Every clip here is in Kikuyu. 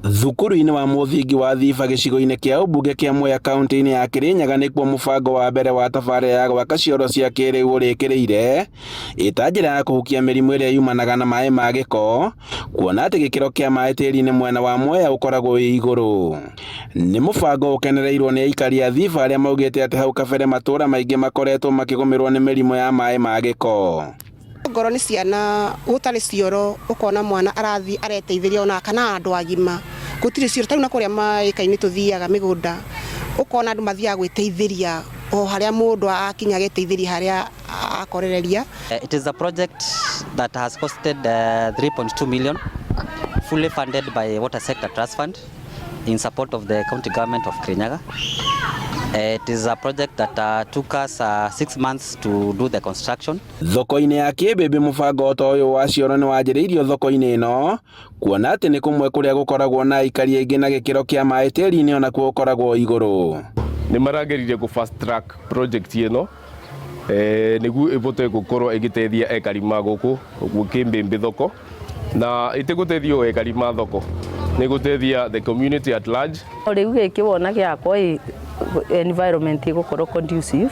Thukuru-inĩ wa mũthingi wa Thiba gĩcigo-inĩ kĩa ũmbunge kĩa Mwea kaunti-inĩ ya Kĩrĩnyaga nĩkuo mũbango wa mbere wa tabarĩra ya gwaka cioro cia kĩrĩu ũrĩkĩrĩire ĩta njĩra ya kũhukia mĩrimũ ĩrĩa yumanaga na maĩ ma gĩko kuona atĩ gĩkĩro kĩa maĩ tĩri-inĩ mwena wa Mwea ũkoragwo wĩ igũrũ. Nĩ mũbango ũkenereirwo nĩ aikari a Thiba arĩa maugĩte atĩ hau kabere matũũra maingĩ makoretwo makĩgũmĩrwo nĩ mĩrimũ ya maĩ ma gĩko. Ngorwo nĩ ciana gũtarĩ cioro ũkona mwana arathiĩ areteithĩria ona kana andũ agima gũtirĩ cioro tarĩu na kũrĩa maĩka-inĩ tũthiaga mĩgũnda ũkona andũ mathiaga gwĩteithĩria o harĩa mũndũ akinya ageteithĩria harĩa akorereria. It is a project that has costed 3.2 million, fully funded by Water Sector Trust Fund in support of the county government of Kirinyaga. It is a project that took us 6 months to do the construction. Thoko-inĩ ya Kĩmbĩmbĩ mũbango ta ũyũ wa cioro nĩ wanjĩrĩirio thoko-inĩ ĩno kuona atĩ nĩ kũmwe kũrĩa gũkoragwo na aikari aingĩ na gĩkĩro kĩa maĩ tĩri-inĩ onakuo gũkoragwo igũrũ. Nĩ marageririe kũ fast track project ĩno nĩguo ĩbote gũkorwo ĩgĩteithia ekari ma gũkũ ũguo Kĩmbĩmbĩ thoko, na ĩtĩgũteithia o ekari ma thoko, nĩ gũteithia the community at large. Rĩu gĩkĩ wona gĩakwo ĩ environment ĩgũkorwo conducive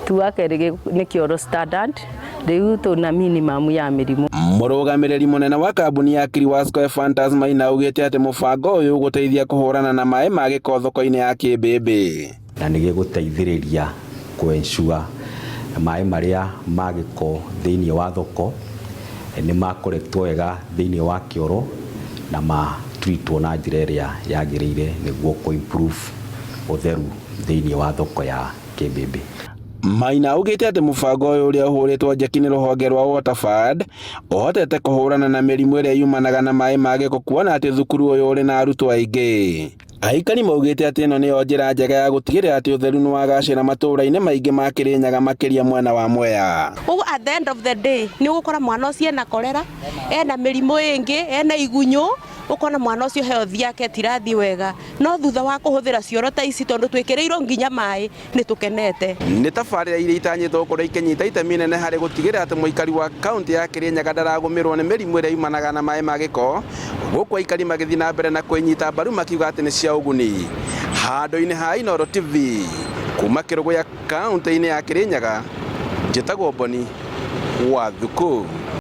tu wa kerĩ nĩ kĩoro standard, rĩu tũna minimum ya mĩrimũ. Mũrũgamĩrĩri mũnene wa kambuni ya Kiriwasco Ephantus Maina augĩte atĩ mũbango ũyũ ũgũteithia kũhũrana na maĩ ma gĩko thoko-inĩ ya Kĩmbĩmbĩ. Na nĩ gĩgũteithĩrĩria kũ ensure maĩ marĩa ma gĩko thĩinĩ wa thoko nĩ makoretwo wega thĩinĩ wa kĩoro na matreatwo na njĩra ĩrĩa yagĩrĩire nĩguo kũ improve ũtheru thĩinĩ wa thoko ya Kĩmbĩmbĩ. Maina augĩte atĩ mũbango ũyũ ũrĩa ũhũrĩtwo njeki nĩ rũhonge rwa Water Fund ũhotete kũhũrana na mĩrimũ ĩrĩa yumanaga na maĩ ma gĩko kuona atĩ thukuru ũyũ ũrĩ na arutwo aingĩ. Aikari maugĩte atĩ ĩno nĩyo njĩra njega ya gũtigĩrĩra atĩ ũtheru nĩ wagacĩra matũũra-inĩ maingĩ ma Kĩrĩnyaga, makĩria mwena wa Mwea. Ũguo at the end of the day nĩ ũgũkora mwana ũcio ena korera, ena mĩrimũ ĩngĩ, ena igunyũ, ũkona mwana ũcio health yake tirathiĩ wega, no thutha wa kũhũthĩra cioro ta ici, tondũ twĩkĩrĩirwo nginya maĩ, nĩ tũkenete. Nĩ tabarĩra iria itanyĩtwo gũkorwo ikĩnyita itemi inene harĩ gũtigĩrĩra atĩ mũikari wa kaunti ya Kĩrĩnyaga ndaragũmĩrwo nĩ mĩrimũ ĩrĩa yumanaga na maĩ ma gĩko, gũkũ aikari magĩthiĩ na mbere na kwĩnyita mbaru makiuga atĩ nĩ cia ũguni. Handũ-inĩ ha Inooro TV kuma Kĩrũgũya kaunti-inĩ ya Kĩrĩnyaga, njĩtagwo Boni wa Thuku.